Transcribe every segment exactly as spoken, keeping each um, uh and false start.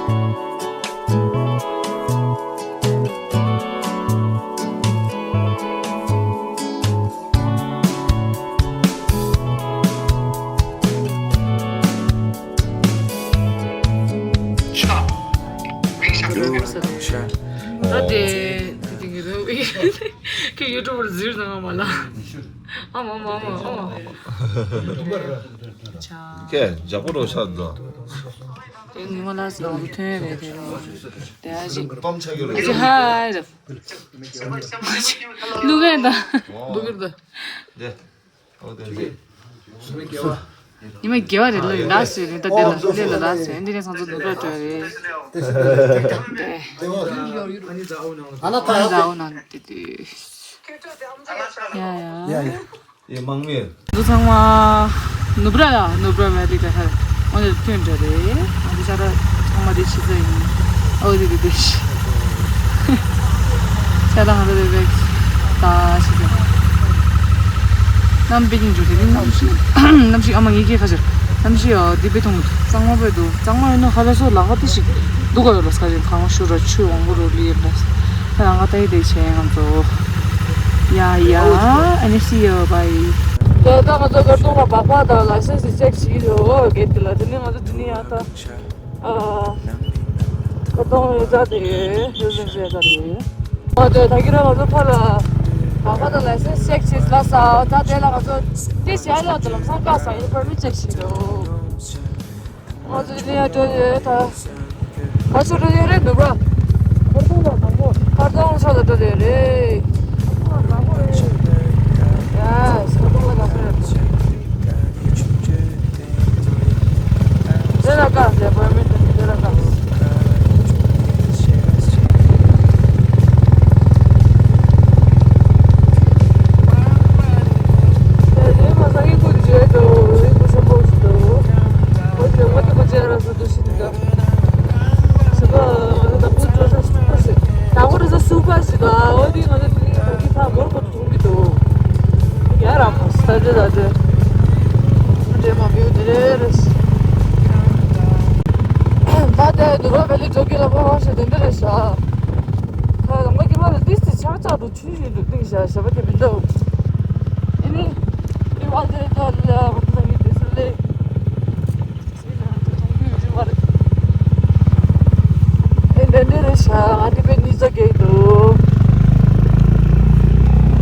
ད་དེ་དེ་དེ་གི་རེད། ཁྱོད་ཡུ་ཊུབ་པར་ཟིར་དང་མ་ལ། ཨ་མ་མ་མ་ཨ་མ། ཁྱེད་ཇག་པོ་རོ་ཤ་དོ། དེ་ཉི་མ་ལ་སི་ལ་འུ་ཐོན་རེད་དེ། དེ་ཨ་ཞིག་པམ་ཆ་གི་རོ། ཨ་ཞིག་ཧ་ར། ལུག་གན་ད། ལུག་གན་ད། དེ། ཨོ་དེ་རེད། ཉི་མ་དགེ་བ་རེད་ལ་ལ་སུ་རེད། ད་དེ་ལ་ལས་ལ་ལ་སུ་འདི་ནས་ཚང་ཚོ་ནུ་ར་སྤྲོད་རེད། དེ་ཨ་ན་ད་ཡ་ད་འོ་ན་དེ་དེ་ཡ་ཡ། ཡ་ཡ། ཡེ་མང་མེད། འདུ་ཚང་མ་ནུབ་ར་ཡ་ནུབ་ར་མེ་ལི་ད་ཧར་འོ་ནས་ཐོན་འདྲ་རེད། ང་འདི་ཤ་ར་ཚང་མ་དེ་ཤི་ས་ཡིན། ཨོ་དེ་དེ་དེ་ཤི། ཤ་ར་ང་ད་དེ་བེག་ད་ཤི་ས། གནམ་པེ་ཅིང་འཇུ་དེ་ནི་གནམ་གཤིས་གནམ་གཤིས་ཨ་མ་ངེད་ཀྱི་ཁ་ཆར་གནམ་གཤིས་ཨ་དེ་པེ་ཐོང་གཙང་མ་པེ་འདུག་གཙང་མ་ཡིན་ནོ་ཧ་ལ་སོ་ལག་པ་དེ་ཞིག་འདུག་ག་ཡོད་ལ་ས་ཆེན་ཁང་བ་ཤུ་ར་ཆུ་འོང་གོ་རོ་ལི་ཡིན་ལ། ཁྱེད་རང་ང་ལྟ་ཡི་དེ་བྱས་ང་ཚོ། ཡ་ཡ། ཨ་ནི་see you bye། ད་ལྟ་ང་ཚོ་ཀར་ཏོང་ལ་སྦག་སྦག་དང་ལའི་སེན་སི་ཅེག་བྱེད་ཀྱི་ཡོད་གེ་ཏི་ལ། དེ་ནས་ང་ཚོ་དེ་ནས་ཡང་ད་ཀར་ཏོང་ཡོད་ཚ་དེ་ཡོད་ཟིན་ཟེར་ད་རེད། ཨ་དེ་ད་གི་ར་ང་ཚོ་ཕ་ལ་སྦག་སྦག་དང་ལའི་སེན་སི་ཅེག་བྱེད་ལ་ས་ད་དེ་ལ་ང་ཚོ་དེ་བྱས་ལ་དེ་ལམ་སང་ཀ་ས་ཡི་པར་མི་ཅེག་བྱེད་ཡོད། ང་ཚོ་ལི་ཡ་འགྲོ་ཡོད་ད། ཁ་ཤོར་འགྲོ་ཡོད་རེད་འདུག་ག་ཁར་ཏོང་ལ་དང་པོ། ཁར་ཏོང་ཤོར་ལ་འགྲོ་ཡོད་རེད། ཁར་ཏོང་ལ་དང་པོ་རེད། ཡ་ཁར་ཏོང་ལ་དང་པོ་རེད། དེ་ལ་དཀའ་ཟེར་བར་མི་དེ་དེ་ལ་དཀའ། དེ་རེད་མ་ས་ཡིན་ཁུལ་བརྗོད་འདུག་རིང་པོ་ཆེན་པོ་ཞིག་འདུག་ཁོ་ཚོས་མ་ཐུབ་པ་བྱས་ར་ཟེར་འདུག་ཞིག་འདུག་ཞིག་ང་ཚོ་ད་བུ་འགྲོ་ས་སུ་པ་ཞིག་འདུག་ཨ་འོ་དེ་ང་ཚོ་དེ་ད་གི་ཕ་མོར་ཁོ་ཚོ་མཐོང་གི་འདུག་ཡ་ར་མོ་ས་ཆ་ད་དེ་འདྲེ་མ་བིའུ་དེ་རེད་རེད། ད་དེ་ནུ་རོ་བེ་ལི་འགྲོ་གི་ལ་ཕ་བ་ཞིག་དེ་འདྲ་རེད་ཤག་ད་ང་གི་མ་ལ་ཏིས་ཏི་ཆག་ཆག་འདུག་ཆུ་ཞིག་འདུག་ཏིང་ཤ་ཞབས་པ་ཐེབས་འདུག་ཨེ་ནི། ཨེ་བ་དེ་ད་ལ་ང་ཚོ་ཡི་དེ་སུ་ལེ། ཨེ་འདི་འདི་རེད་ཤག་ང་དེ་པེ་ཉི་ཚོ་གེ་འདུག་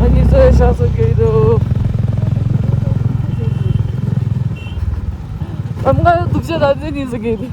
ཨ་ཉི་ཚོ་ཡི་ཤག་ཚོ་གེ་འདུག་ཨ་མ་ང་སྡུག་ཅག་ད་ཚེ་ཉི་ཚོ་གེ་འདུག་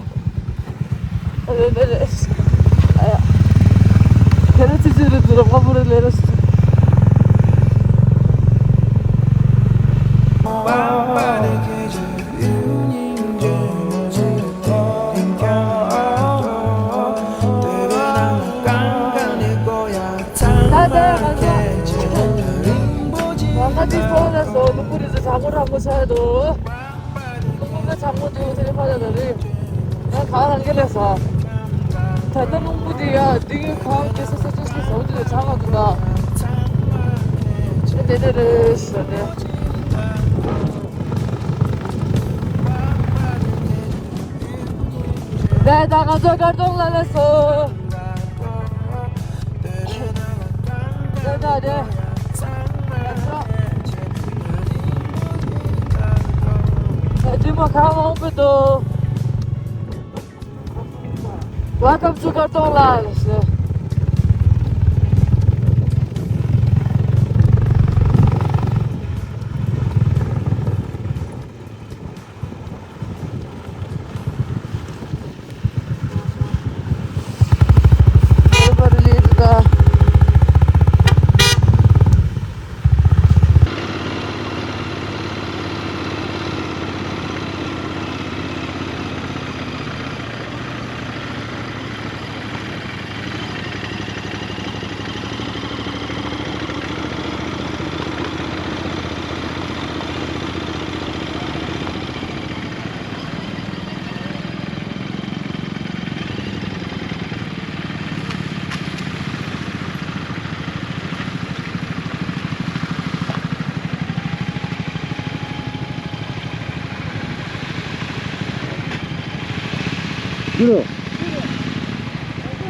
ང་ཚོ་གྲོགས་པོ་རང་པོ་ཆགས་འདུག་ང་ཚང་མ་དེ་དེ་ཕ་ལ་ལ་རེད། ང་ག་རང་གི་ལས་ས། ད་ལྟ་རླུང་བུ་དེ་ཡ་དེ་གའི་ཁ་དེ་ས་ས་ཅི་ཞིག་ཟ་བ་དེ་ལས་ཆགས་ང་འདུག་ད། དེ་དེ་རེད་ཟེར་ཏེ། དེ་ད་ང་ཚོ་ཀར་ཏོང་ལ་ལས་སོ། Welcome to Kartongla.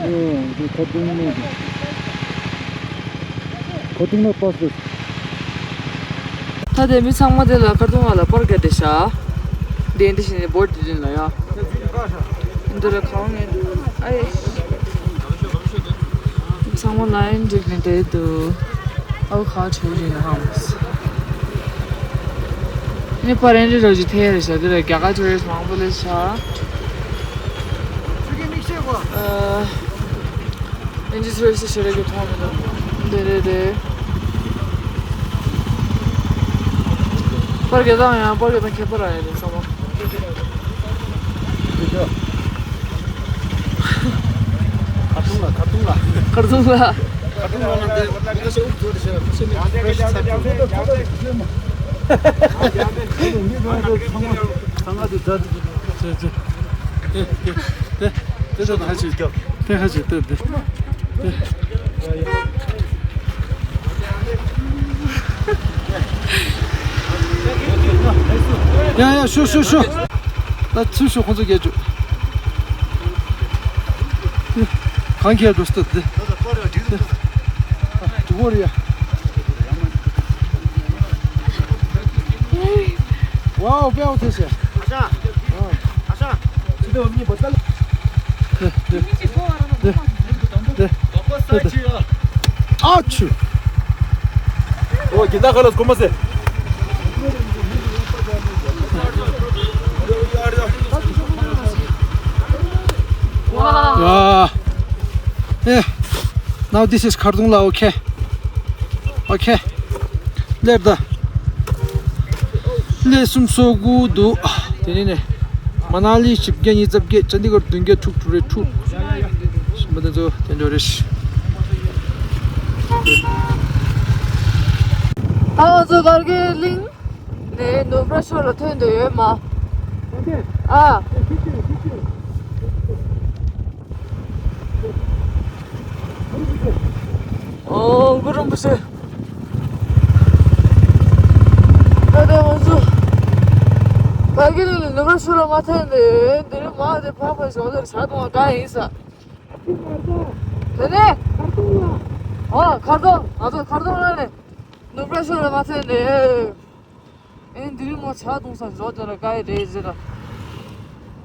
ཨོ། འདི་ཁ་ཐུག་ནས། ཁ་ཐུག་ནས་པཱས་རེད། ད་དེ་མི་ཚང་མ་དེ་ལ་ཁ་ཐུག་ང་ལ་པར་བརྒྱབ་བསྡད་ཤག་དེ་འདི་བཞིན་ནས་བོད་དེ་འདྲ་ལ་ཡ། འདི་ལ་གང་ནས་འདུག་ཨེ། ཚང་མ་ལ་ཡིན་འགྲིག་ནས་བསྡད་འདུག་ཨའོ་ཁ་ཆེ་བོ་ཞིག་ནས་ཧང་། ངས་པར་ཨེ་འདྲ་རོ་ཅིག་ཐེ་རེ་ཤག་འདི་ལ་རྒྱ་གར་ཊུ་རི་སི་མང་པོ་སླེབས་ཤག་ཨ། ཨེ་འདྲ་ཊུ་རི་སི་ཞེ་དྲག་གི་མཐོང་མི་འདུག་འདི་རེད་དེ། པར་རྒྱག་སྟངས་ཡང་པར་རྒྱག་སྟངས་ཁྱད་པར་ར་ཡ་རེད་ཚང་མ། ཁ་ཐུག་ལ་ཁ་ཐུག་ལ། ཁ་ཐུག་ལ། ཁ་ཐུག་ལ་ན་འདི་མི་ཁ་ཤས་དབུགས་རྫོགས་ཏེ་བྱས་ལ་ཁ་ཤས་མི་ཕི་རེ་ཤི་ཚར་འགྲོ། ཚང་མ་དེ་ཛ་དེ་དེ་དེ་དེ་དེ་ཧ་ཅི་དེ་ཧ་ཅི་དེ་དེ། ཡ་ཡ་ཤོ་ཤོ་ཤོ། ད་ཚུར་ཤོ་ཁོང་ཚོ་རྒྱལ་བཅུ། གང་གིས་འགྲོ་སྟབས་དེ། དུ་བོར་ཡ། ཝའོ་དཔེ་ཡག་ཐེ་ཤེ། ཨ་ཤ། ཨ་ཤ། ཅི་དེ་བ་མི་བ་ཙལ། ཨ་ཆུ། ཨོ་གི་ད་ཁ་ལ་སྐོ་མ་སེ། ཨ། ཨེ། Now this is ཁ་རྡུང་ལ། Okay, okay. སླེབས་ད། སླེབས་གསུམ་སོ་དགུ་འདུག་དེ་ནས་ནས། མ་ན་ལི་བཞི་བརྒྱ་ཉི་ཤུ་རྩ་བརྒྱད། ཅན་དི་གྷར་བདུན་བརྒྱ་དྲུག་དྲུག་རེ་དྲུག་གཞན་པ་དེ་ཚོ་དེ་འདྲ་རེད། ད་ང་ཚོ་གར་གི་གླིང་ནས་ནུབ་ར་ཤོར་ལ་ཐོན་འདོད་ཡོད་མ། ཨ། ཨོ་གུ་རུ་རིན་པོ་ཆེ། ད་ལྟ་ང་ཚོ་ག་གི་ལ་ནུབ་ར་ཤོར་ལ་མ་ཐོན་ཏེ་འདི་རིང་མ་དེ་ཕ་ཕ་ཞོག་དེར་ཇ་འཐུང་བ་ག་ཡིན་ས། དེ་ནས་ཨོ་མཁར་རྫོང་། ང་ཚོ་མཁར་རྫོང་ལ་ནས་ནུབ་ར་ཤོར་ལ་མ་ཐོན་ཏེ། ཨེ་འདི་རིང་མོ་ཇ་འཐུང་ས་འཇོག་དེ་ལ་ག་ཡི་རེད་ཟེར་ལ།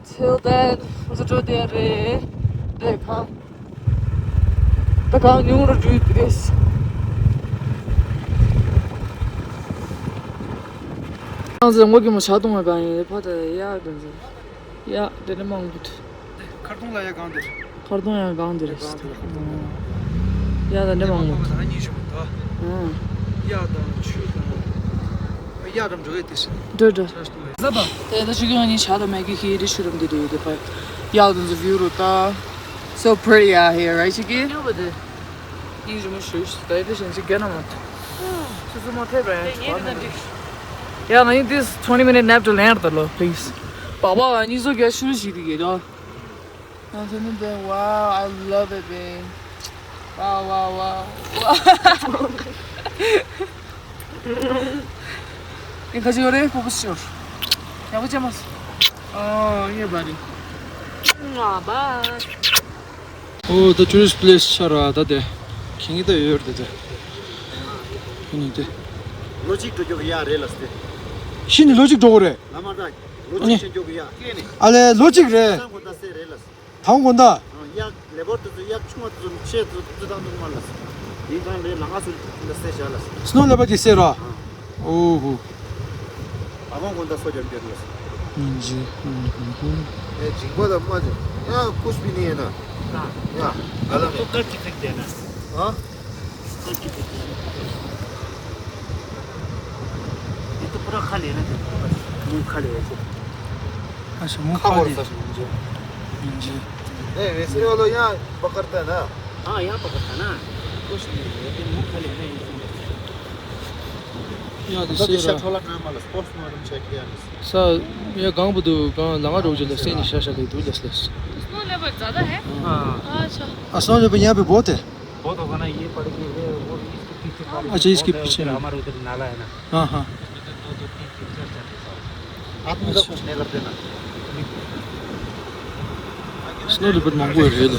Till then ང་ཚོ་འགྲོ་དེ་རེད། དེ་གང་། ད་གང་ཉུང་རུ་འགྲོ་དེ་རེད། ང་ཚོ་ངོ་གི་མོ་ཇ་འཐུང་བ་གང་ཡིན་ཕ་ད་ཡག་དེ་ཚོ། ཡ། དེ་ནས་མང་པོ་འདུག་མཁར་རྫོང་ལ་ཡ་གང་འདིར། མཁར་རྫོང་ཡང་གང་འདིར། གང་འདིར་མཁར་རྫོང་ལ། ཡ། དེ་ནས་མང་པོ་འདུག་ཨ་ནི་ཞུ་མི་འདུག་ཨ། ཡ་དང་ཆུ་དང་། ཡ་དང་འགྲོ་ཡ་དེ་ཞིག་འགྲོ་འགྲོ། ཟ་བ། དེ་ད་ཆུ་གི་ང་གཉིས་ཇ་དང་མེ་གི་ཁི་རི་ཆུ་རམ་དེ་དེ་ཡོད་དེ་ཕ། ཡ་དང་ཚོ་བིའུ་རུ་ད། So pretty out here, right, Chiki? ཉིན་རིང་མོ་ཞུ་ཞུ་ད་ཡི་དེ་བཞིན་ཅིག་རྒྱ་ན་མ་ཐུ། སུ་སུ་མ་ཐེབས་ར་ཡང་ཅིག་བ་ནི། ཡ་ང་ཡིན་this twenty minute nap to land the lo please. བ་བ་གཉིས་བཟོ་རྒྱ་ཤུ་རུ་ཞིག་དེ་གེ་ད། ང་ཚོ་ནི་དེ། Wow, I love it, babe. Wow, wow, wow, wow. ཨེ་ཁ་ཅིག་ཡོད་རེད། ཕོ་པོ་ཤོར། ཡག་པོ་བྱས་མ་སོང་། ཨོ་ཡེ་བ་རི། ང་བ། ཨོ་ད་tourist place ཆ་ར་ད་དེ། ཁྱིང་ད་ཡོད་རེད་དེ། ཁྱིང་དེ། ལོ་གཅིག་འགྲོ་རྒྱུ་གི་ཡ་རེད་ལ་སྟེ། ཤི་ནི་ལོ་གཅིག་འགྲོ་གི་རེད། ལ་མ་ད། ལོ་གཅིག་ཕྱིན་རྒྱུ་གི་ཡ། ཨ་ལེ་ལོ་གཅིག་རེད། སང་གོ་ད་སེ་རེད་ལ། དང་དགོང་དག་ཡག་ལེ་བར་དུ་ཚུ་ཡག་ཆུང་བ་དུ་ཚུ་ཆེ་དུ་ཚུ་དང་དུ་མ་ལ་སི། ཡིན་ཀྱང་ལེ་ལ་ང་ཚུ་འདི་སེ་བྱ་ལ་སི། སྣོ་ལེ་བར་གྱི་སེ་ར། ཨོ་ཧུ། ཨ་ཁོང་དགོང་དག་སོ་རྒྱབ་འདིར་ལ་སི། ཨིན་ཇི། ཨེ་ཇིང་པ་དང་མ་ཇི། ཡ་ཀུཤ་བི་ནི་ཡེ་ན། ཡ་ག་ལ་མེ། ཨ། ये तो पूरा खाली है ना। मुंह खाली है। अच्छा, मुंह खाली। हाँ जी। नहीं, वैसे वो लोग यहाँ पकड़ता है ना। हाँ, यहाँ पकड़ता है ना। कुछ नहीं है, लेकिन मुंह खाली है ना। ཡ་དེ་ཤེས་ར། ས་ཡ་གང་བུ་དུ་གང་ལ་ང་རོགས་ཀྱི་ལ་སེ་ནི་ཤ་ཤ་ལེ་དུ་ལེ་སེ་ལེ། स्नो लेपर्ड ज्यादा है? हाँ। अच्छा। हाँ, स्नो लेपर्ड यहाँ पे बहुत है। बहुत होगा ना, ये पड़ के, ये, वो, इसके पीछे पड़ के, अच्छा, इसके पीछे। हमारे उधर नाला है ना। हाँ, हाँ। दो, दो, तीन, तीन, चार, चार, चार। आदमी लोग कुछ नहीं करते ना। स्नो लेपर्ड མང་པོ་རེད་ལ།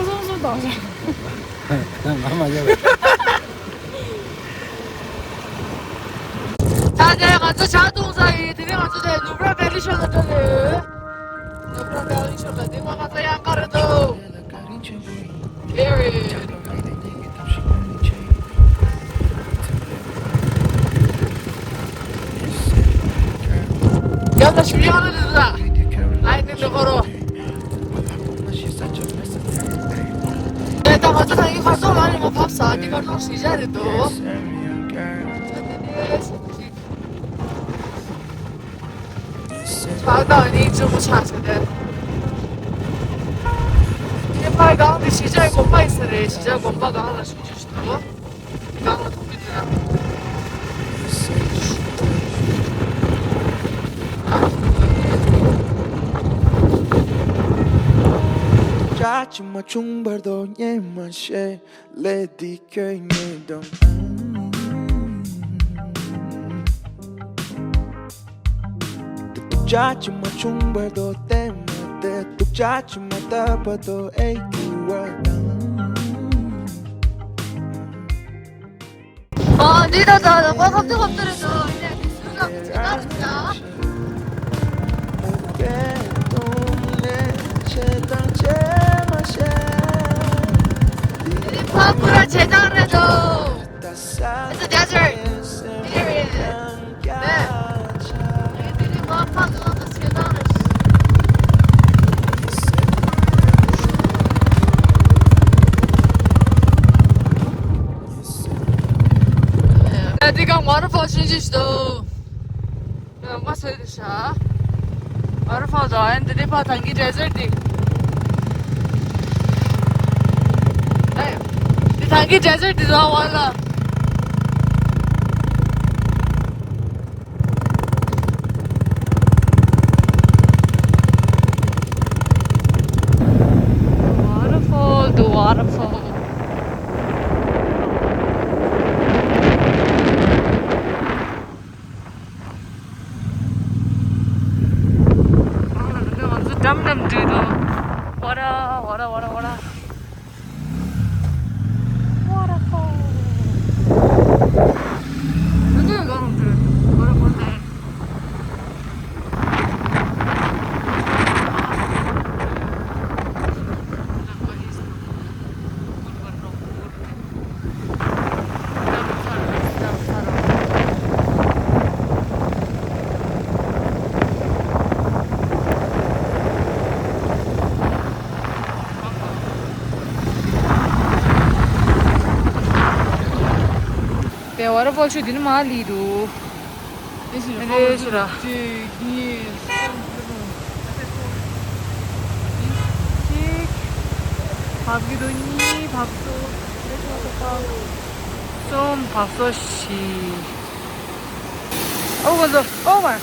ཁོ་སོང་སོང་དང་། ང་མ་ཡོད། ད་ནས་ང་ཚོ་ཇ་འཐུང་ས་ཡིན། དེ་ནས་ང་ཚོ་དེ་ནུབ་ར་བེ་ལི་ཤོར་ལ་འགྲོ་ནས། ནུབ་ར་བེ་ལི་ཤོར་ལ་དེ་ང་ང་ཚོ་ཡང་ག་རེ་འདུག Period. ཡང་ད་ཞུ་ཡང་ལ་ལ་ལ། ཨའི་ནི་ནི་ཧོ་རོ། ཨེ་ད་ང་ཚོ་ད་ཡིན་ཁ་སོ་ལ་ནི་མ་ཕབ་ས་འདི་གར་ནོར་ཞི་བྱ་རེད་དོ། ཕར་དང་ནི་གཅུང་མོ་ཆགས་བྱས་ཏེ། ངས་ཕར་སྒང་དེ་གཞིས་ཆགས་དགོན་པ་ཡིན་ས་རེད། གཞིས་ཆགས་དགོན་པ་སྒང་ལ་ཞུ་རྒྱུ་ཞིག་འདུག་སྒང་ལ་ཐུག་རྒྱུ་དེ་ལ། ཅ་ཅི་མ་བྱུང་བར་དོ་ཉན་མ་ཤེས། ལས་འདི་ཁྱོད་ཉིད་དང་། སྡུག་ཅག་ཅི་མ་བྱུང་བར་དོ་བསྟན་མ་སྟེ། སྡུག་ཅག་ཅི་མ་བཏབ་པར་དོ་ཨེ་གྱུར་བ་དང་། ཨ་འདི་ད་ད་ད་ཁོ་ཁབ་ཏུ་ཁབ་ཏུ་རེད་དོ། ཨ་ནི་སུ་ལ་ཁུ་ཆེ་ད་རེད་ད། འདི་ཕ་ཁུ་ར་ཆེ་ད་རེད་དོ། It's a desert. Period. ཨེ། ཨེ་འདི་ནི་ང་ཕ་གི་ལ་ད་ཆེ་ད་རེད། ཨེ་འདི་ག་waterfall ཆུང་ཆུང་ཞིག་འདུག་ང་སེ་དེ་ཤ། ཨ་ར་ཕ་ད་ཨན་དེ་ནི་ཕ་ཐང་གི་ཌེ་ཟར་ཊི་དེ། ཨེ། དེ་ཐང་གི་ཌེ་ཟར་ཊི་དེ་ད་ཝ་ལ། Waterfall, the waterfall. ང་ཚོ་འགྲམ་འགྲམ་འགྲོ་དུས། ཝ་ར་ཝ་ར་ཝ་ར་ཝ་ར། Waterfall. ང་ཚོ་གང་འགྲོ། ཝ་ར་ཝ་ར། ཨ་རོ་པོ་ཆུ་འདི་ནི་མ་ལི་འདུག་དེ་བཞིན་རེ་ཞུ་ར། གཅིག་གཉིས། གཅིག་བབས་ཀྱི་འདུག་གཉིས་བབས་སོ། གསུམ་བབས་སོ། བཞི། ཨོ་གོ་ཚོ་ཨོ་མ།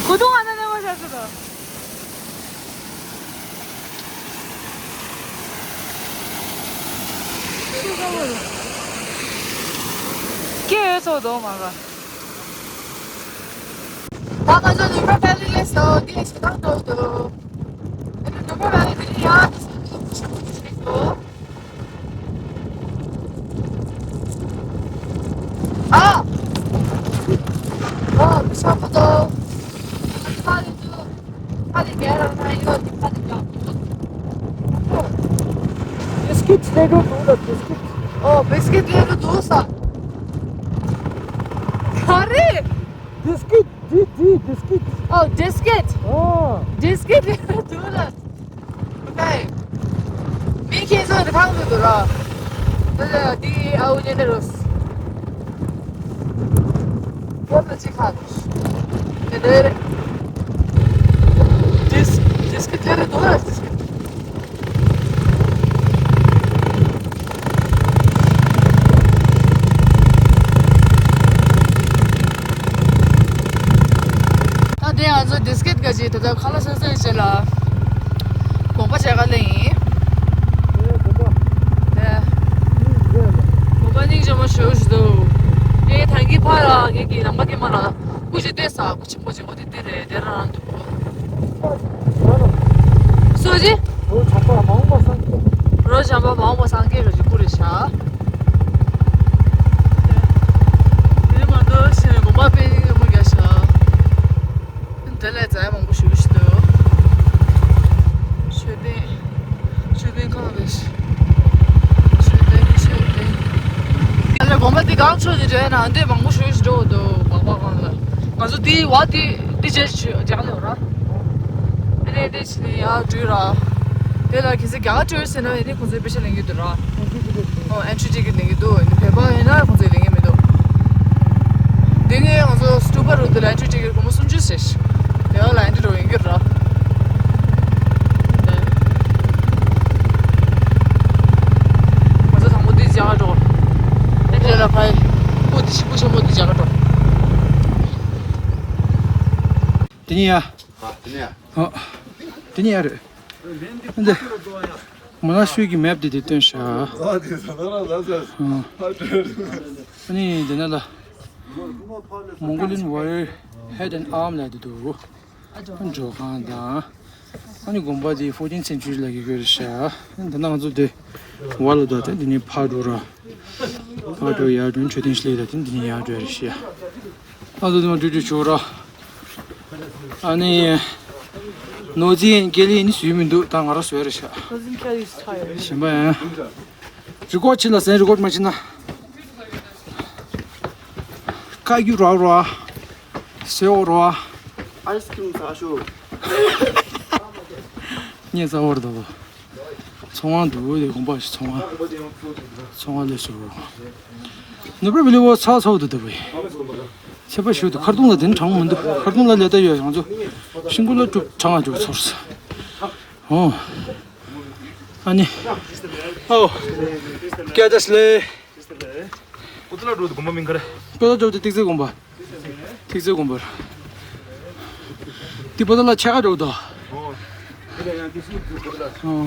གུ་དུང་ཨ་ན་ནེ་མ་ཤ་ཚུ་དང་། སྐྱེ་ཡོད་ཚོགས་དོ་མ་ག་ད་ང་ཚོ་ནུབ་ར་ཕེ་ལི་ལས་སོ་དེ་ཞིག་དང་འགྲོ་འདུག་ཨ་ནི་ནུབ་ར་ཕེ་ལི་དེ་ཡང་དེ་སོ་དེ་ཞིག་དང་འགྲོ་འདུག་ཨ། ཨོ་མི་ཤ་པོ་དོ། ཁ་ལི་དུ། ཁ་ལི་གེ་ར་ན་ཡོད་དེ་ཁ་ལི་ཀྱང་། Biscuits ལས་འགྲོ་འདུག་ལ། Biscuits. ཨོ་བི་སི་ཀིཊ་ལས་འགྲོ་འདུག་ས། ག་རེ། Biscuit. ཌི་ཌི་བི་སི་ཀིཊ། ཨོ་ཌི་སི་ཀིཊ། ཨོ། ཌི་སི་ཀིཊ་ལས་འགྲོ་འདུག་ལ། ཨོ་ཁེ། མི་ཁྱེད་ཚོ་འདི་ཁང་དུ་འདུག་ར། ད་ལྟ་འདི་ཨའུ་ཉན་ནས་རོ། ཁོ་ཚོ་ཅི་ཁ་དུ། དེ་འདྲ་རེད། ཌི་སི་ཌི་སི་ཀིཊ་ལས་རེད་འདུག་ར། ཌི་སི་ཀིཊ། ད་དེ་ང་ཚོ་ཌི་སི་ཀིཊ་ག་ཅིག་ད་ལྟ་ཁ་ལག་ཟ་ཟ་ཡི་རྗེས་ལ་དགོངས་པ་བཞེས་ག་སླེབས་ཡིན། ཨེ་དགོངས་པ། ཨེ། སྙིང་རྗེ་མོ། དགོངས་པ་སྙིང་རྗེ་མོ་ཞུ་ཞུ་འདུག་ངས་ད་གིན་ཕར་ལ་ངེད་ཀྱི་ལམ་ཁ་སྐྱེལ་མ་ལ་སྐུ་ཞིག་བལྟས་ས། སྐུ་ཆེན་པོ་ཅིག་འོ་དེ་དེ་རེད། དེ་རང་རང་འདུག་སོ་ཅི། རོ་བྱམས་པ་མ་འོངས་པ་སངས་རྒྱས། རོ་བྱམས་པ་མ་འོངས་པ་སངས་རྒྱས་རོ་ཅིག་སྐུ་རེད་ཤག་དེ་མ་གཏོགས་ཞེ་ནས་དགོངས་པ་དཔེ་ཡོད་མ་རྒྱག་ཤག་དེ་ལས་རྫས་མང་པོ་ཞུ་ཞུ་འདུག་མཆོད་རྟེན། མཆོད་རྟེན་གང་རེད། མཆོད་རྟེན་མཆོད་རྟེན། ཡ་ལ་དགོན་པ་འདི་གང་ཆོས་འདི་རེད་ན་འདི་མང་པོ་ཞུ་ཞུ་འགྲོ་འདུག་མང་པོ་གང་ལ། ང་ཚོ་འདི་བ་འདི་འདི་རྗེས་ཞུ་རྒྱག་ལེ་ར། ཨ་ནི་འདི་ཕྱི་ནས་ཡར་འགྲོ་ར། དེ་ལ་གལ་སྲིད་རྒྱ་གར་འགྲོ་ཟེར་ན་ཡ་ནི་ཁོང་ཚོའི་པེ་ཤ་ལེན་གྱི་འདུག་ར། ཨོ་ཨེན་ཊི་རི་ཊི་ཀེ་ཊི་ལེན་གྱི་འདུག་ཡིན་ནའི་བོད་པ་ཡིན་ན་ཁོང་ཚོས་ལེན་གྱི་མི་འདུག་དེ་ངས་ང་ཚོ་སྟུ་པ་རུ་དེ་ལ་ཨེན་ཊི་རི་ཊི་ཀེ་ཊི་སྒོར་མོ་སུམ་ཅུ་ཟེར། དེ་ལ་ཨེན་ཊི་རུ་ཡིན་གྱི་ར། ང་ཚོ་དང་པོ་འདི་རྒྱ་གར་འགྲོ། ཨེ་འདྲ་ལ་ཕ་ཡི་སྤུ་འདི་སྤུ་ཆེན་པོ་འདི་རྒྱ་གར་འགྲོ། དེ་ནི་ཡ། ཨ་དེ་ནི་ཡ། ཨ། དེ་ནི་ཡ་རེད། འདི། མ་ན་ཤུལ་གྱི་མེབ་དེ་དེ་སྟོན་ཤག་ཨ་དེ་ཟ་ན་ར་ཟ་ཟ། ཨ། ཨ་ནི་འདི་ན་ལ། Mongolian warrior head and arm ལ་དེ་འདུག་འགྲོ་ཁང་དང་། ཨ་ནི་དགོན་པ་དེ་fourteenth century ལ་གི་དགོས་རེད་ཤག་འདི་ན་ང་ཚོ་དེ་བ་ལ་དོ་དེ་འདི་ནི་ཕར་འགྲོ་ར། ཕར་འགྲོ་ཡར་འགྲོ་མཆོད་རྟེན་ཞིག་ལས་ད་དེ་འདི་ནི་ཡར་འགྲོ་རེད་ཤག་ཨ་ཚོ་དེ་མ་འགྲོ་འགྲོ་ཆོག་ར། ཨ་ནི། ནོར་འཛིན་རྒྱལ་ལི་ནི་བཟོས་མི་འདུག་ད་ང་རང་བཟོས་རེད་ཤག Cousin Kelly's tired. གཞན་པ་ཡང་། རི་ཀོ་ཆི་ལ་ཟན་རི་ཀོ་མ་ཆི་ན། ཁ་རྒྱུ་ར་ར། སེའུ་ར། ཨའི་སི་ཀྲིམ་ཟ་ཤོག་ངས་ཟ་བར་འདུག་ཚོང་བ་འདུག་དེ་དགོན་པ་ཞིག་ཚོང་བ། ཚོང་བ་ལས་སོ། ནུབ་ར་བི་ལི་བོ་ཚ་ཚ་འདུག་ད་བུ། ཚད་པ་ཞུ་འདུག་ཁར་ཏུང་ལ་དེ་ནི་གྲང་མི་འདུག་ཁར་ཏུང་ལ་ལས་ད་ཡོད་ང་ཚོ། ཤིང་ཀུ་ལ་དྲུག་གྲང་ང་འཇུག་ཚོར་སོང་། ཨོ། ཨ་ནི། ཨོ། སྐད་ཆ་ལས། པོ་ཏ་ལ་འགྲོ་དུས་དགོན་པ་མིང་ག་རེ། པོ་ཏ་འགྲོ་དུས་ཏིག་ཙེ་དགོན་པ། ཏིག་ཙེ་དགོན་པར། ཏི་པོ་ཏ་ལ་ཆ་ག་འགྲོ་དོ། ཨོ།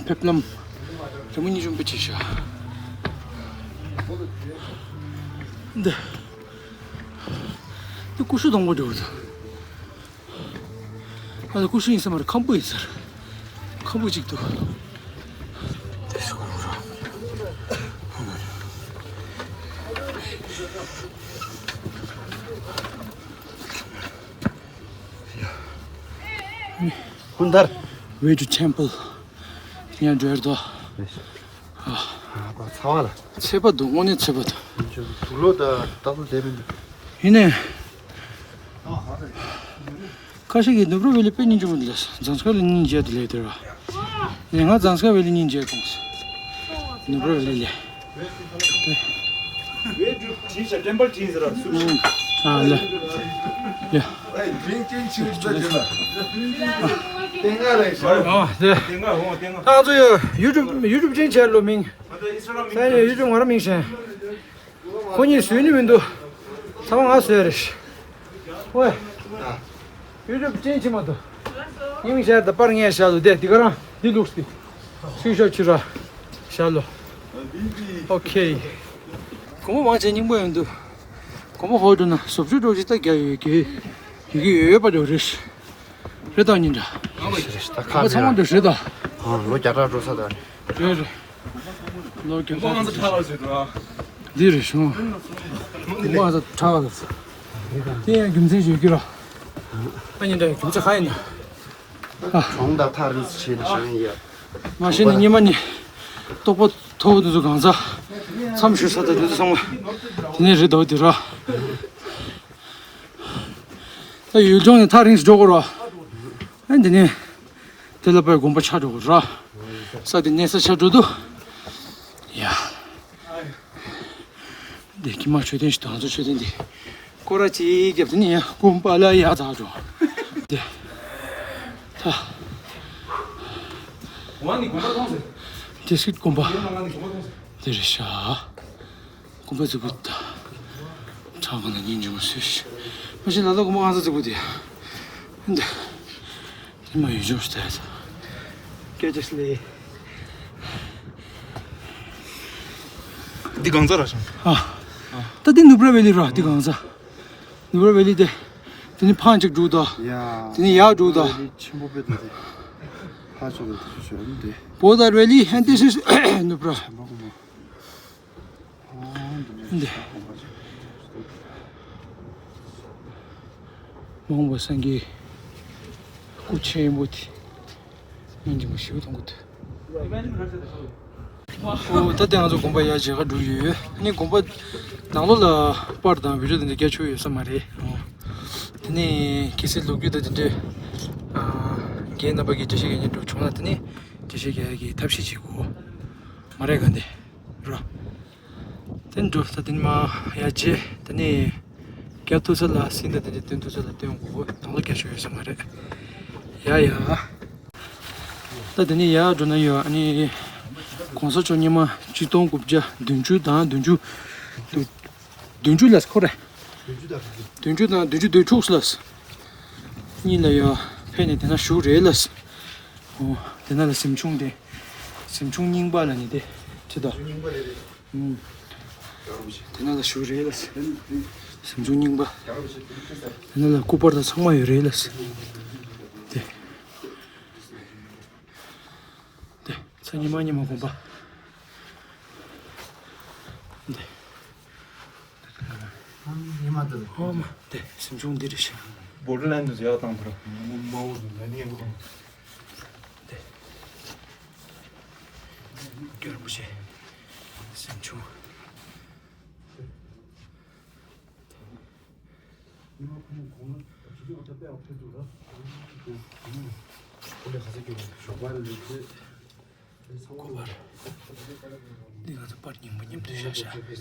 ཕེབས་ལམ། རི་མོ་གཉིས་ཆུང་པོ་ཆེ་ཤག་འདི། འདི་ཀུ་ཤུ་དང་པོ་འགྲོ་དོ། ཨ་ནི་ཀུ་ཤུ་ཡིན་ས་མ་རེད། ཁམ་བུ་ཡིན་ས་རེད། ཁམ་བུ་གཅིག་འདུག་ཧུན་དར། Way to temple. ཡང་འགྲོ་ཡར་དོ། ཨ་པ་ཚ་བ་ལ། ཚད་པ་འདུག་དངོས་གནས་ཚད་པ་འདུག་དུག་ལོག་ད་ཏག་ཏག་བསྡད་མི་འདུག་ཡིན་ནའི། ཁ་ཤས་ཀྱིས་ནུབ་ར་ཝེ་ལི་དཔེ་སྙིང་རྗེ་མོ་འདུག་ལ། ཛམ་སྐར་ལ་སྙིང་རྗེ་འདུག་ལས་དེ་ར། ངས་ང་ཛམ་སྐར་ཝེ་ལི་སྙིང་རྗེ་གོང་སོང་ ནུབ་ར་ཝེ་ལི་ལས། ཨ་ལ། ཡ། ཨ་དེ། ང་ཚོ་ཡ་ཡུ་ཊུབ་ཡུ་ཊུབ་ཅན་བྱས་ལོ་མིང་། ས་ཡ་ཡུ་ཊུབ་ང་རང་མིང་བཞེངས། ཁོ་གཉིས་བཟོས་ནི་མི་འདུག་ཚང་མ་ང་བཟོས་རེད། ཝེ། ཡུ་ཊུབ་ཅན་ཅི་མ་འདུག་སྙིང་ཞར་དང་པར་ངས་བཞག་འདུག་དེ་འདི་ག་རང་འདི་ལུགས་སི། སུའི་ཤོག་ཆུ་ར། བཞག་ལོ། ཨོ་ཁེ། དགོང་མོ་མང་ཆེ་སྙིང་པོ་ཡོང་འདུག་དགོང་མོ་ཧོ་འགྲོ་ན་བཟོ་བཅོས་འགྲོ་ཅི་ལྟ་རྒྱ་ཡོད་ཀྱི། ཡི་གེ་ཡོད་ཡོད་པ་འགྲོ་རེད། རེད་དང་ཉིན་འདྲ། ད་ཁ་ཚང་མ་འགྲོ་རེད་ད། ལོ་བརྒྱ་ཕྲག་འགྲོ་ས་དང་། རེད་རེད། ལོ་རྒྱུན་ཁོང་ཚོ་ཁྲག་ལ་ཟེར་འགྲོ། འདི་རེད་བྱུང་། ཁོང་ཚོ་ཁྲག་ལ་ཟེར། དེ་ཡང་རྒྱུ་མཚན་ཞིག་ཡོད་ཀྱི་ར། ཨ་ནི་འདྲ་རྒྱུ་མཚན་ག་ཡིན་ན། གྲོང་དང་ཐག་རིང་སུ་བྱས་ནས་བྱུང་ཡ། མ་གཞི་ནས་ཉི་མ་ནི། རྟོགས་པ་མཐོ་བོ་དེ་ཚོ་གང་ཚ། མཚམས་ཞུ་ས་དང་དེ་ཚོ་ཚང་མ། དེ་ནས་རེད་འདུག་དེ་ར། ད་ཡུལ་ལྗོངས་ནས་ཐག་རིང་སུ་འགྲོ་དགོས་ར། ཨ་འདི་ནས། དེ་ལ་དཔེ་དགོན་པ་ཆགས་འགྲོ་གི་ར། ས་དེ་གནས་ས་ཆགས་འགྲོ་འདུག་ཡ། འདི་ཀྱི་མ་མཆོད་རྟེན་ཞིག་དང་ཚོ་མཆོད་རྟེན་འདི། སྐོར་ར་གཅིག་བརྒྱབ་དེ་ནི་ཡ་དགོན་པ་ལ་ཡ་ཚ་འགྲོ། འདི། ད། ང་ནི་དགོན་པ་མཐོང་ཟེར། དེ་སྲིད་དགོན་པ། ང་ནི་དགོན་པ་མཐོང་ཟེར། འདི་རེད་ཤག་དགོན་པ་རྫིག་པོ་ད། ཁྲག་གང་ན་སྙིང་རྗེ་མོ་བཟོས་ཤིག་མ་གཞི་ལ་ལ་དགོན་པ་ཨང་ས་རྫིག་པོ་དེ། འདི། དེ་མ་ཡུལ་ལྗོངས་སུ་བལྟས་ས། སྐད་ཆ་སླེབས། འདི་གང་ཚ་ར་ཤང་། ཨ། ད་འདི་ནུབ་ར་ཝེ་ལི་ར་འདི་གང་ཚ། ནུབ་ར་ཝེ་ལི་དེ། དེ་ནི་ཕང་གཅིག་འགྲོ་ད། ཡ། དེ་ནི་ཡར་འགྲོ་ད། ཆེན་པོ་དཔེ་དེ་དེ། ཧ་ཆོ་གི་དེ་ཆོ་ཆོ་འདི། Border Valley and this is ནུབ་ར། ཆེན་པོ་གོ་མ། འདི། མང་པོ་སངས་རྒྱས་སྐུ་ཆེན་པོ་དེ་སྙིང་རྗེ་མོ་ཞིག་མཐོང་གི་འདུག་ཨོ་ད་ལྟ་ང་ཚོ་དགོན་པ་ཡར་མཇལ་ཁ་འགྲོ་ཡོད། ཨ་ནི་དགོན་པ་ནང་ལོགས་ལ་པར་དང་བི་ཌིའོ་དེ་འདྲ་རྒྱག་ཆོག་ཡོད་ས་མ་རེད། ཨོ་དེ་ནས་གལ་སྲིད་ལོ་རྒྱུས་དང་དེ་འདྲའི་ཨ་རྒན་རྣམ་པ་གིས་འགྲེལ་བཤད་རྒྱག་མཁན་འགྲོ་བྱུང་ན་དེ་ནས་འགྲེལ་བཤད་རྒྱག་ཡག་གི་ཐབས་ཤེས་བྱེད་དགོས་མ་རེད་ག་འདི་རོ། དེ་འགྲོ་ད་དེ་ནི་མ་ཡ་རྗེ་དེ་ནི་རྒྱབ་ཐུག་ས་ལ་སྲིད་ད་དེ་འདྲ་སྟོན་ཐུག་ས་ལ་སྟོན་དགོས་ནང་ལ་རྒྱ་ཤོད་ཡོད་ས་མ་རེད། ཡ་ཡ། ད་དེ་ནི་ཡ་འགྲོ་ན་ཡོད་ཨ་ནི། གོང་ས་མཆོག་ཉི་མ་ཆིག་སྟོང་དགུ་བརྒྱ་བདུན་ཅུ་དང་བདུན་ཅུ། བདུན་ཅུ་ལ་ཁོ་རེ། བདུན་ཅུ་དང་བདུན་ཅུ་དོན་ཕྲུགས་ལ། གཉིས་ལ་ཡོད་ཕེབས་ནས་དེ་ན་བཞུགས་རེད་ལ། ཨོ་དེ་ན་ལ་གཟིམ་ཆུང་དེ། གཟིམ་ཆུང་རྙིང་པ་ལ་ནི་དེ་ཁྲི་དང་། དེ་ན་ལ་བཞུགས་རེད་ལ། གཟིམ་ཆུང་རྙིང་པ། དེ་ན་ལ་སྐུ་པར་དང་ཚང་མ་ཡོད་རེད་ལ། དེ། དེ་ཚ་ཉི་མ་ཉི་མ་དགོན་པ། དེ། ཉི་མ་དེ། ཨོ་མ་དེ་གཟིམ་ཆུང་འདི་རེད་ཤག Borderland དུ་ཡག་དང་དུ་ར། དེ། སྐྱོར་མོ་ཆེ། གཟིམ་ཆུང་། འདི་ང་ཚོ་པར་རྙིང་པ་མཉམ་དུ་བཞག་བཞག་པཎ་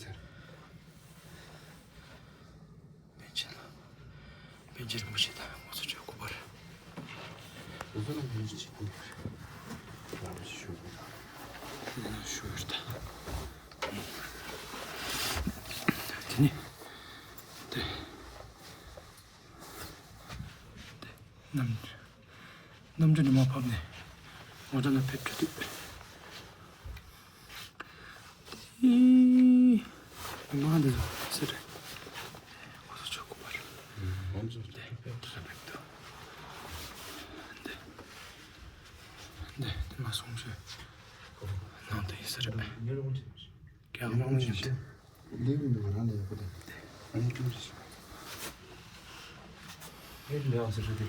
ཆེན་ལ། པཎ་ཆེན་རིན་པོ་ཆེ་དང་ང་ཚོ་ཆོས་སྐུ་པར། ང་ཚོ་ལ་ཉིན་གཅིག་སྐུ་པར། རང་ཞུ་བར་དང་། དེ་ནས་ཞུ་བར་དང་། དེ་ནི། དེ། དེ། རྣམ། རྣམ་འགྱུར་ནས་མར་ཕབ་ནས་ངོ་སྤྲོད་ལ་ཕེབས་འགྲོ་དུས། ཨི། མི་མང་འདི་ཚོ་ཟེར་རེད། ཁོ་ཚོ་ཆོག་གོ་བར། ང་ཚོ་དེ་ཕེབས་འགྲོ་ས་ཕེབས་འདུག་འདི། འདི་འདི་མ་སོང་ཞེས། ནང་དུ་ཡིན་ས་རེད། རྒྱ་གར་མང་མོ་ཡིན་འདུག་འདི་མི་འདུག་རང་ལ་ཡག་པོ་དང་། ཨ་ནི་ཀྲུང་ཞིག་ཨེ་ལེའང་ཟེར་རེད་དེ།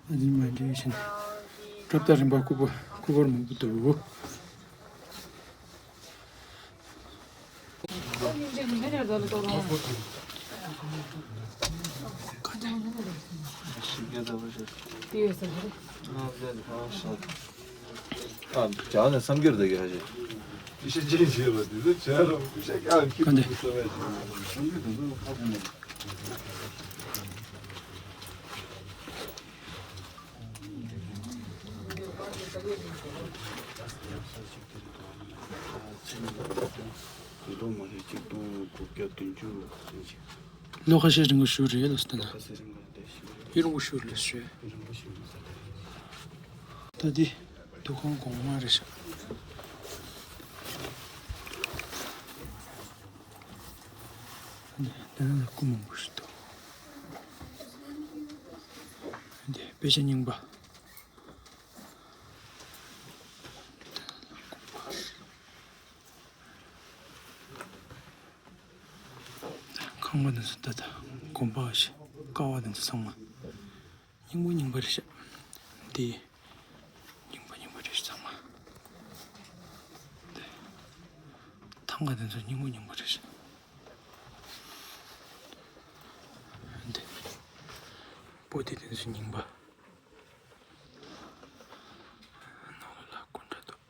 ཨ་ནི་མ་འདྲེས་ཤིང་། གྲབ་དང་རིམ་པ་སྐུ་པར་སྐུ་པར་མང་པོ་འདུག་ཨ་ཅག་ནས་བསམ་རྒྱུར་ད་གི་ཧ་ཅེ། ཤེས་ཅན་ཞེས་པ་དེ་ཚོ་བྱ་རུ་ཤ་ཀ་ཁྱི་ག་འདྲ། ཁུ་སོ་བས་བྱས། ལོ་ཁ་ཤས་རིང་པོ་ཞིག་རེད་ལ་སྟེ་ན། ཡུན་རིང་པོ་ཞིག་རེད་ལ་ཞུ། ད་འདི་འདུ་ཁང་གོང་མ་རེད་ཤག་འདི་ནང་ལ་སྐུ་མང་པོ་ཞིག་འདུག་འདི་དཔེ་ཆ་རྙིང་པ། ཁང་པ་འདི་ཚོ་ད་ལྟ་དགོན་པ་ཞིག་ཀ་བ་འདི་ཚོ་ཚང་མ་རྙིང་པ་རྙིང་པ་རེད་ཤག་འདི་རྙིང་པ་རྙིང་པ་རེད་ཤག་ཚང་མ། འདི་ཐང་ག་འདི་ཚོ་རྙིང་པ་རྙིང་པ་རེད་ཤག་འདི་པོ་ཏི་འདི་ཚོ་རྙིང་པ། ནང་ལ་སྐུ་འདྲ་འདུག་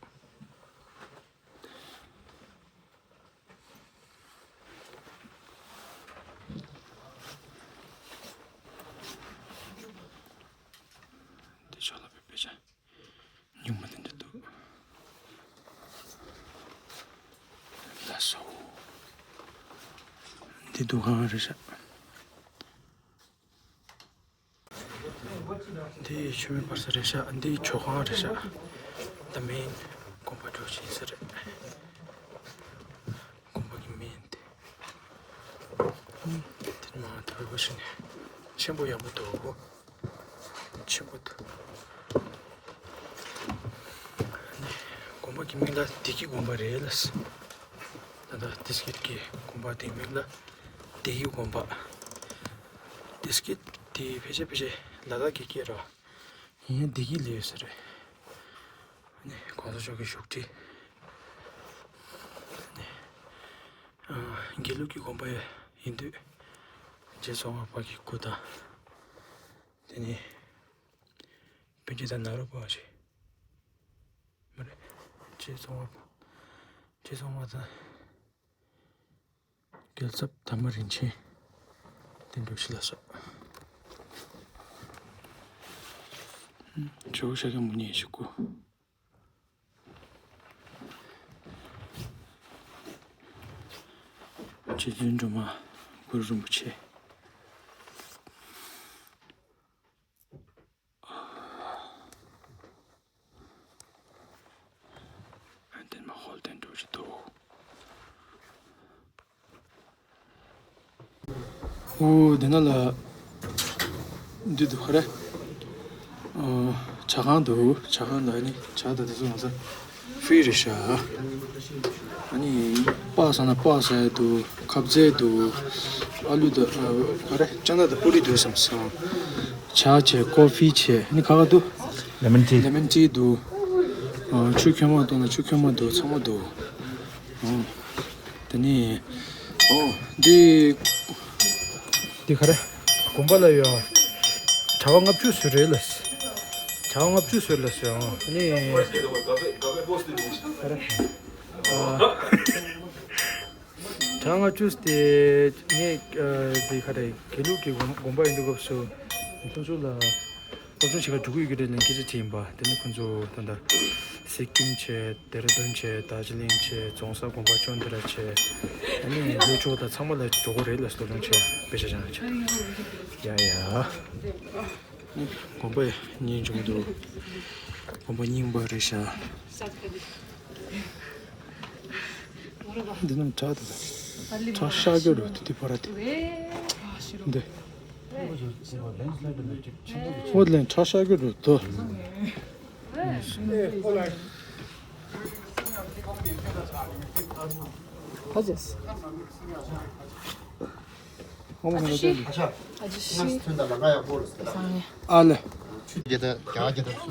འདི་ཕྱོགས་ལ་དཔེ་དཔེ་ཆ་རྙིང་པ་དེ་འདྲ་འདུག་ལགས་སོ། འདི་འདུ་ཁང་རེད་ཤག་འདི་ཆུ་སྨད་བར་ས་རེད་ཤག་འདི་ཇོ་ཁང་རེད་ཤག་ད་མེན་དགོན་པ་འགྲོ་བཞིན་ས་རེད། དགོན་པ་གི་མེན་དེ། དེ་མ་ཐོས་པ་ཞིག་ནས་ཆེན་པོ་ཡག་པོ་འདུག་ཆེན་པོ་འདུག་དགོན་པ་གི་མིང་ལ་བདེ་སྐྱིད་དགོན་པ་རེད་ལ། ད་ལྟ་བདེ་སྐྱིད་ཀྱི་དགོན་པ་དེ་མིང་ལ་བདེ་སྐྱིད་དགོན་པ། བདེ་སྐྱིད་དེ་ཕལ་ཆེར་ཕལ་ཆེར་ལ་དྭགས་ཀྱི་སྐད་རེད། ཡིན་ཡང་བདེ་སྐྱིད་ལབ་ཡོད་ས་རེད། ཨ་ནི་གོང་ས་མཆོག་གི་བཞུགས་ཁྲི། ཨ་ནི་ཨ་དགེ་ལུགས་ཀྱི་དགོན་པ་ཡིན་དུས་རྗེ་ཙོང་ཁ་པ་གི་སྐུ་དང་། དེ་ནས་པཎ་ཆེན་དང་ནཱ་རོ་པ་ཞིག་མ་རེད། རྗེ་ཙོང་ཁ་པ། རྗེ་ཙོང་ཁ་པ་དང་། རྒྱལ་ཚབ་དར་མ་རིན་ཆེན་དེ་འདྲ་ཞིག་ལ་སོགས། ཇོ་བོ་ཤཱཀྱ་མུ་ནེ་ཡི་སྐུ། རྗེ་བཙུན་སྒྲོལ་མ་གུ་རུ་རིན་པོ་ཆེ། ཨ་དེ་མ་ཧོལ་དེ་འགྲོ་བཞིན་འདུག་ཨོ་དེ་ན་ལ་འདི་འདུག་ག་རེ། ཨ་ཇ་ཁང་འདུག་ཇ་ཁང་ལ་ནི་ཇ་དང་དེ་ཚོ་ང་ཚོ་ཧྥི་རི་རེད་ཤག་ཨ་ནི་སྤགས་ཟ་ན་སྤགས་ཟ་ཡ་འདུག་ཁ་ཟས་འདུག་ཨ་ལུ་དང་ཨ་ག་རེ་ཅ་ན་དང་པུ་རི་འདུག་བསམ་སོང་། ཇ་བྱས་ཀོ་ཧྥི་བྱས་ཨ་ནི་ག་ག་འདུག་ལེ་མོན་ཊི། ལེ་མོན་ཊི་འདུག་ཨ་ཆུ་ཁོལ་མ་འདུག་ན་ཆུ་ཁོལ་མ་འདུག་ཚང་མ་འདུག་ཨ་དེ་ནི་ཨོ་འདི་འདི་ག་རེ་དགོན་པ་ལ་ཡོད། གྲྭ་པ་ལྔ་བཅུ་ཙམ་རེད་ལ། གྲྭ་པ་ལྔ་བཅུ་ཙམ་ལ་ཟེར་ཨ་ནི། ག་རེ་ཨ། གྲྭ་ལྔ་བཅུ་དེ་ངས་ཨ་དེ་ག་རེ་དགེ་ལུགས་ཀྱི་དགོན་དགོན་པ་ཡིན་དུས་སྐབས་སུ་ཁོང་ཚོ་ལ་སློབ་སྦྱོང་བྱེད་གར་འགྲོ་གི་ཡོད་ཀྱི་རེད་ལབ་སྐད་ཆ་དྲིས་ཡིན་པ། དེ་ནི་ཁོང་ཚོ་ད་ལྟ་སི་ཀིམ་བྱས། ལྡེ་ར་ལྡུན་བྱས། དར་ཇི་ལིང་བྱས། རྫོང་སར་དགོན་པ་ཅོན་ཏི་ར་བྱས། ཨ་ནི་ལྷོ་ཕྱོགས་དང་ཚང་མ་ལ་འགྲོ་གི་རེད་ལ་སློབ་སྦྱོང་བྱེད་དཔེ་ཆ་སྦྱང་བྱས། ཡ་ཡ། དགོན་པ་ཡིན་འཇུག་འདུག་དགོན་པ་རྙིང་པ་རེད་ཤག་འདི་ནང་བྲག་དེ་བྲག་ཤར་གྱི་རུ་དེ་དེ་ཕ་ར་དེ་འདི། ཨོ་ལན་བྲག་ཤར་གྱི་རུ་དོ། ཕ་ཇེས། ཨ་ལེ།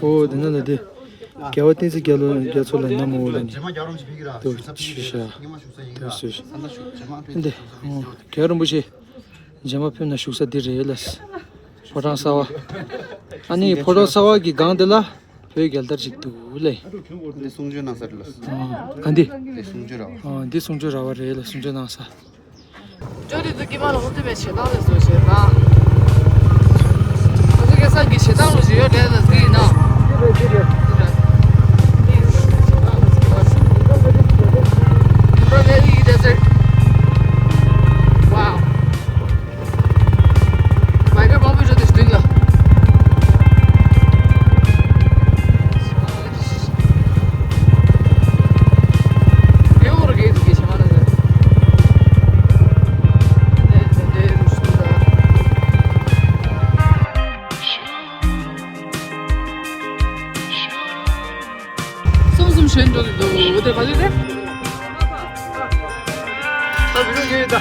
ཨོ་དེ་ན་ལ་དེ། རྒྱལ་བ་བསྟན་འཛིན་རྒྱལ་ལོ་རྒྱ་མཚོ་ལ་ན་མོ་ལ་ནི། དུ་ཆུ་ཤ། དུ་སུ་ཤ། འདི། རྒྱལ་རིན་པོ་ཆེ། རྗེས་མ་ཕེབས་ན་བཞུགས་ས་འདི་རེད་ལ། ཕོ་བྲང་གསར་བ། ཨ་ནི་ཕོ་བྲང་གསར་བ་གི་སྒང་དེ་ལ་བོད་རྒྱལ་དར་ཞིག་འདུག་ལེ། འདི་གསུང་ཆོས་གནང་ས་རེད་ལ། ཨ། ག་འདི། འདི་གསུང་ཆོས་ར་བ། ཨ། འདི་གསུང་ཆོས་ར་བ་རེད་ལ། གསུང་ཆོས་གནང་ས། ཇོ་རི་དུ་ཀི་མ་ལ་ཧོ་ཏི་མེ་ཞེ་སྡང་ལ་བཟོ་ཞེ་སྡང་། ཁོ་ཚོ་སྐལ་བཟང་གི་ཞེ་སྡང་ལོ་ཞེ་ཡོད་རེད་ལ། འདི་ཡིན་ན། འདི་རེད། འདི་རེད། འདི་རེད། River Valley Desert. Wow. Biker མང་པོ་ཞིག་འདུག་མདུན་ལ། གསུམ་གསུམ་ཞོན་འགྲོ་གི་འདུག་འོ་དེ་ག་ཚོད་རེད། ད་བི་ཌིའོ་ཉོས་ཡོད་ད།